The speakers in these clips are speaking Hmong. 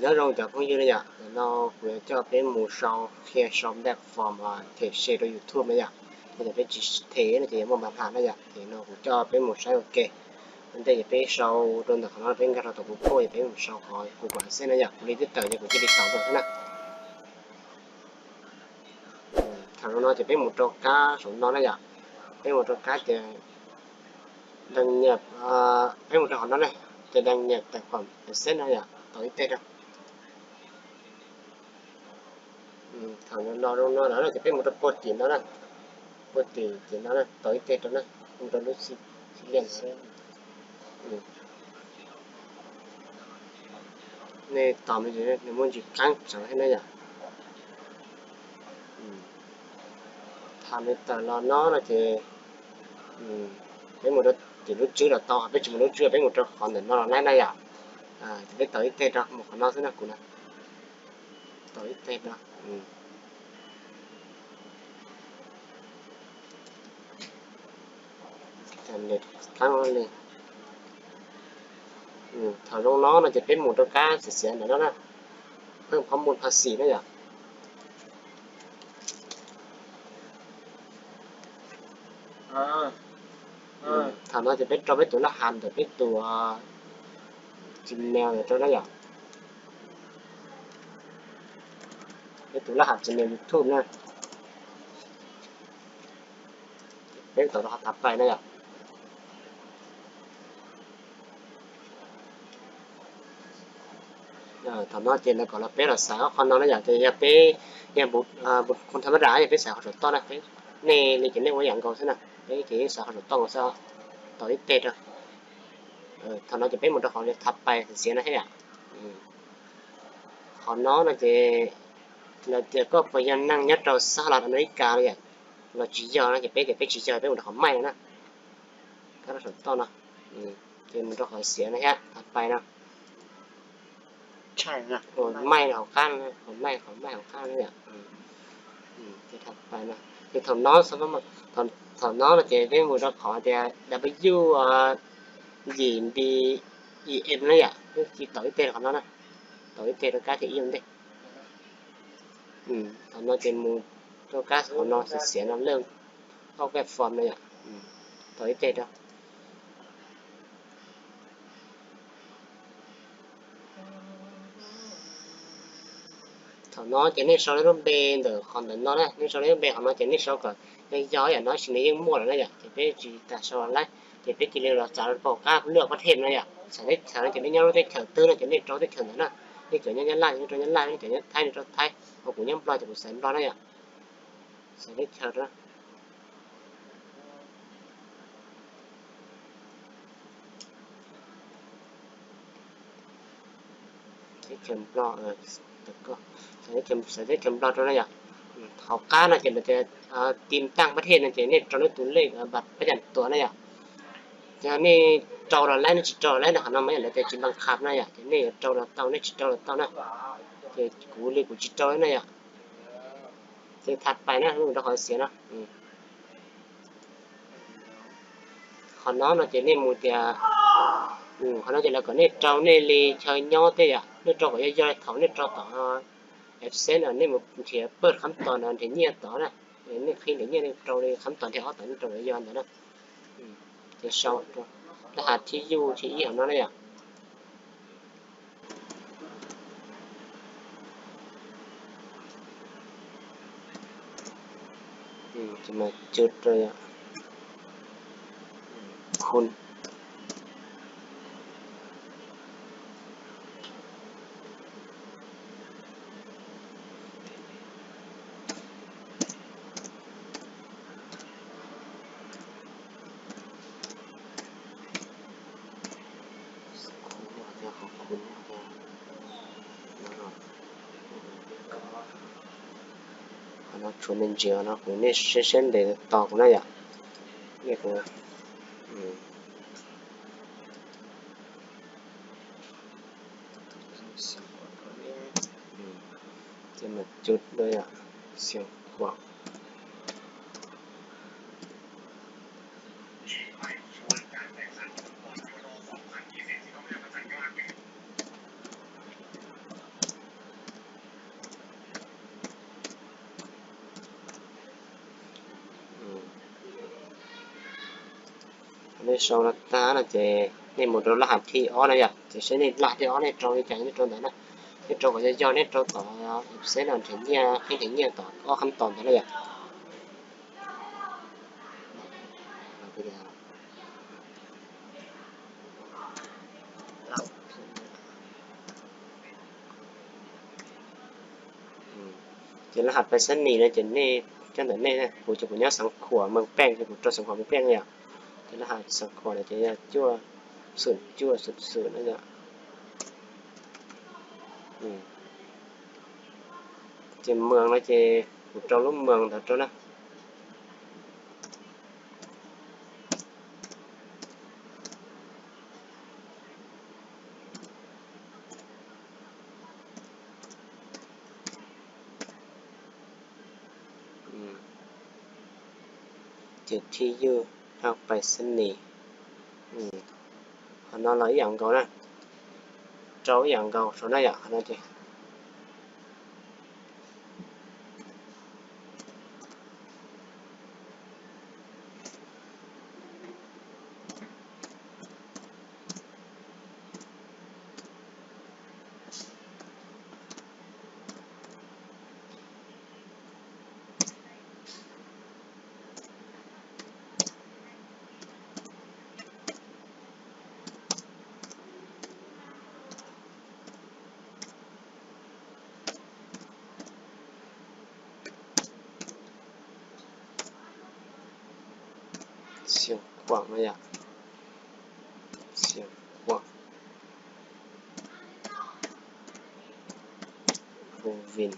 Nyob zoo cov phooj ywg na yom, ntawm no kuv yuav coj peb mus sau qhia sau platform them se rau YouTube na yom. Yog tias peb tsis them no ces yuav muaj npam ham na yom, ces no kuv coj peb mus saib ua ke. Ua ntej ces peb sau rau ntawm qhov no, peb nkag rau tom kuv poj, ces peb mus sau qhov kuv kom xeb na yom, kuv li twb tawm ces kuv cia li tawm rau xwb na. Thaum no ces peb mus rau kab saum no na yom, peb mus rau kab tias đăng nhập, peb mus rau qhov no na, tias đăng nhập tài khoản xeb no yom, tau ib teg rau. Thaum no los zoo no lawm ces peb mus rau puag tim no na, puag tim tim no na, tau ib teg rau na, mus rau lub xi liaj no. Nej tos me ntsis, nws muaj ntsis qeeb tsawv thiab na yom. Thaum nws tawm los no no ces peb mus rau tim lub tswb los tau, peb tsis mus lub tswb, peb mus rau qhov ntawm no los laib na yom. Ces peb tau ib teg rau mus qhov no xwb na kuv na. Tau ib teg rau. Thaum zoo no no ces peb mus rau kab xiav xiav ntawm no na, pheej qhov mus pha xim na yom. Thaum no ces peb rau peb tus laj hav ntawm peb tus Gmail ntawd rau na yom. Peb tus laj hav Gmail YouTube na. Peb tau rau qhov thav pais na yom. Thaum no ces lawv kom los peb los xaiv ob qho no na yom, ces yog peb, yog mus, mus khung thab mab ram yog peb xaiv qhov saum toj na, nej li ces nej ua yam nkaus xwb na, peb ces xaiv qhov saum toj nkaus xwb, tau ib teg rau. Thaum no ces peb mus rau qhov thav pais xiav no thiab yom. Qhov no no ces lawv tias koj puas yog neeg nyob rau South America no yom, los tsis yog no ces peb tias peb tsis yog, peb mus rau qhov maij no na. Kab rau saum toj no, ces mus rau qhov xiav no thiab thav pais no. Maij hauv qab, qhov maij, qhov maij hauv qab no yom. Ces thav pais no, ces thaum no, thaum no no ces peb mus rau qhov tias W yim B E M na yom, peb cia tau ib teg rau qhov no na, tau ib teg rau kab tias ib ua ntej. Thaum no ces mus rau kab qhov no xiav xiav no lej ob kab form no yom, tau ib teg rau. Thaum no ces nej sau nej lub npe ntawm qhov ntawm no na, nej sau nej lub npe qhov no ces nej sau kom yog yog yam no sis nws yeej muaj lawm na yom, ces peb tsis tas sau los laib, ces peb cia li los txav rau qab lwaj pab them no yom, txawm teb chaws no ces nej nyob lub teb chaws twg no ces nej rau teb chaws ntawd na, nej cov nyob Nyab Laj ces nej rau Nyab Laj, nej cov nyob Thaib nej rau Thaib, ho kuv nyob Nplog ces kuv xaiv Nplog na yom, xaiv teb chaws rau. Teb chaws Nplog, xaiv teb chaws Nplog rau na yom. Hauv qab no ces lawv tias tìm tăng pab them no ces nej rau nej tus lej pab cam tuas na yom. Ces nej rau los laib, nej tsis rau los laib no, qhov no mas yog lawv tias tsis npaj kham na yom, ces nej yuav rau los tau, nej tsis rau los tau na. Ces kuv li kuv tsis rau na yom. Ces thav pais na, rau qhov xiav no. Qhov no no ces nej mus tias, qhov no ces lawv kom nej rau nej li chaw nyob tej yom, nej rau kom yog yog thaum nej rau tom F C no nej mus nrhiav pawg khab tos no nrhiav nyiaj tod na, nej qhib nrhiav nyiaj nej rau li khab tos nrhiav ob tom nej rau kom yog ntawd na. Ces sau rau laj hav thib yuj thib ib hauv no na yom. Ces mas cus rau yom, khun. Qhov no tshuav me ntsis no kuv nej saib saib ntes tos kuv na yom. Nej kuv ces mas cus rau yom, Xiaum Khuam. Sau no tag no ces nej mus rau laj has thib ob na yom, ces saib nej laj thib ob nej rau li cas nej rau ntawd na. Nej rau kom yog yog nej rau tom xeb no nrhiav nyiaj, qhib nrhiav nyiaj tom ob qhab tos ntawd na yom. Ces laj has pais xab nis no ces nej coj ntawm nej, kuv ces kuv nyob Xeev Khuam Mees Peej ces kuv rau Xeev Khuam Mees Peej na yom. Ces laj has Xeev Khuam no ces yog cuaj xum cuaj xum xum na yom. Ces moos no ces kuv rau lub moos ntawd rau na. Ces thib yuj laj pais xab nis. Qhov no los ib yam nkaus na, rau ib yam nkaus saum na yom, qhov no ces Xeev Khuam no yom, Xeev Khuam, Hu Vin.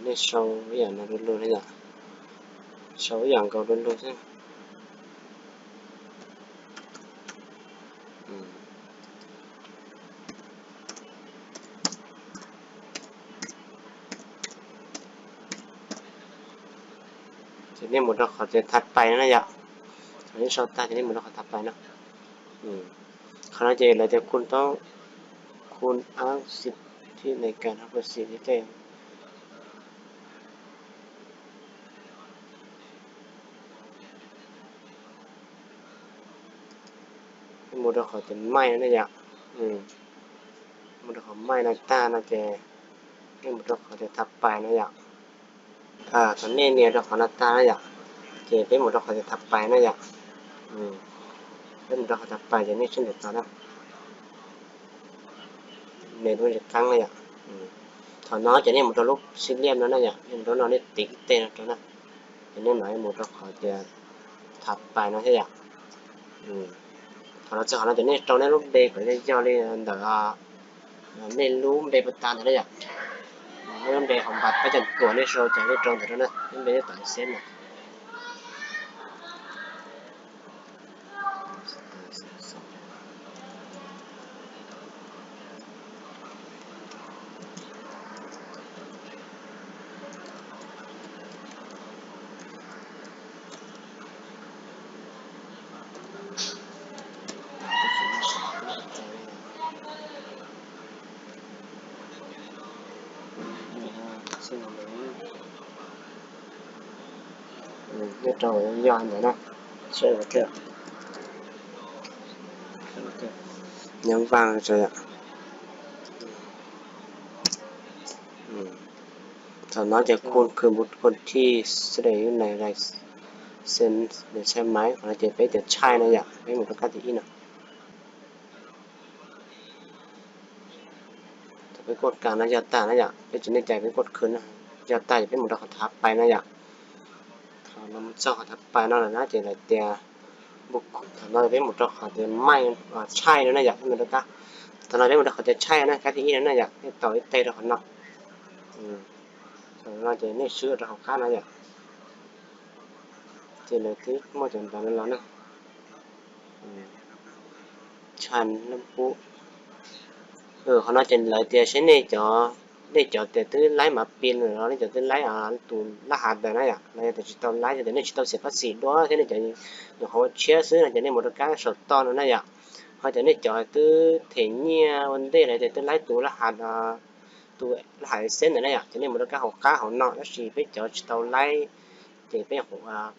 Nej sau ib yam no du lug na yom, sau ib yam nkaus du lug xwb. Ces nej mus rau qhov tias thav pais no na yom. Thaum nej sau tag ces nej mus rau qhov thav pais no. Qhov no ces lawv tias kun tau, kun ab xi thib nees kas no puas xim thiab tej. Nej mus rau qhov tias maij no na yom. Mus rau qhov maij no tag no ces nej mus rau qhov tias thav pais no yom. Thaum nej nias rau qhov no tag na yom, ces peb mus rau qhov tias thav pais na yom. Peb mus rau qhov thav pais ces nej sib ntaus tau na. Nws lub zim qeeb na yom. Thaum no ces nej mus rau lub xib liaj no na yom, nej mus rau no nej tiv ib teg no rau na. Ces nej mam mus rau qhov tias thav pais no thiab yom. Thaum no txog qhov no ces nej rau nej lub npe kom yog yog li ntawm nej lub npe puas tag ntawd na yom. Nej lub npe qhov npas pab cam tuam nej sau ces nej rau ntawd rau na, lub npe nej tom xeb na. Nyob rau yog ntawd na, nyob vaj. Thaum no ces kun khw mus kun thij xab des ub nais lais xes, xai maiv, qhov no ces peb tias tshaij no yom, peb mus rau kab thib ib no. Thaum peb kuaj kas no yog tag na yom, peb tsis nej cais peb kuaj khw na, yog tag ces peb mus rau qhov thav pais no yom. Thaum no mus txog qhov thav pais no lawm na ces lawv tias, thaum no peb mus rau qhov tias maij, tshaij no na yom, peb mus rau kab, thaum no peb mus rau qhov tias tshaij na, kab thib ib no na yom, nej tau ib teg rau qhov no. Thaum no ces nej swb rau hauv qab no yom. Ces lawv twb muaj cov ntawd los na. Tshaj lab pub. Qhov no ces lawv tias saib nej cov Nej cov tias twb laib mav pis los nej cov twb laib tus laj hav ntawd na yom, los yog tias tsis tau laib, yog tias nej tsis tau xiam pab xim dua thiab nej cov nyuam qhuav ua tshiab xwb no ces nej mus rau kab saum toj no na yom. Ho cov nej cov twb them nyiaj ua ntej los yog tias twb laib tus laj hav, tus laj hav xeb ntawd na yom, ces nej mus rau kab hauv qab hauv no, tab sis peb cov tsis tau laib ces peb nyuam qhuav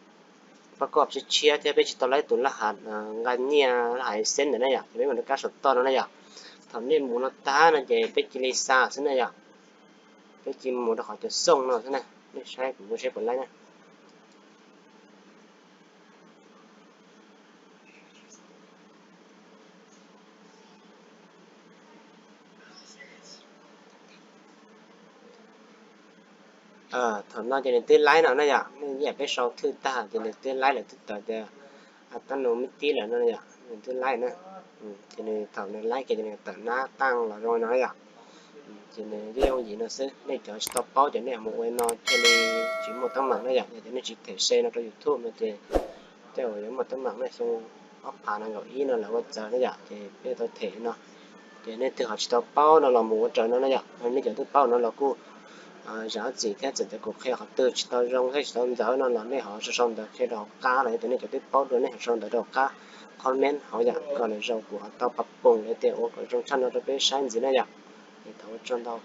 pab koj tshiab tshiab thiab peb tsis tau laib tus laj hav nqa nyiaj laj hav xeb ntawd na yom, ces peb mus rau kab saum toj no na yom. Thaum nej mus no tag no ces peb cia li xa xwb na yom. Peb cia li mus rau qhov cov xooj no xwb na, nej saib kuv ua saib puas laib na. Thaum no ces nws twb laib no na yom, nej ib peb sau thwj tag ces nws twb laib lawm, twb tawm tias tab nus mib tib lawm no yom, nws twb laib na. Ces nws thaum nws laib kiag ces nws tawm nab tag los zoo no yom. Ces nws yeej yooj yim no xwb, nej cov tsis tau paub ces nej mus ua no thiaj li tsis muaj teeb meem na yom. Yog tias nej tsis them share no rau YouTube no ces tej zaum yuav muaj teeb meem na, xyoo ob phav nees nkaum ib no lawv ua txawv na yom, ces peb tau them no. Ces nej twg ho tsis tau paub no los mus ua raws no na yom, nej cov twb paub no los kuj zam txim thiab, txawm tias kuv qhia qhov twg tsis tau zoo thiab tsis tau ntxaws no los nej ho sau sau ntawv qhia rau hauv qab, los yog tias nej cov twb paub dua nej ho sau ntawv rau hauv qab comment hauv yom, kom lwm zaus kuv ho tau pab poos li tias ua kom zoo tshaj no rau peb saib ntxiv na yom. Es thov ua tsaug ntau.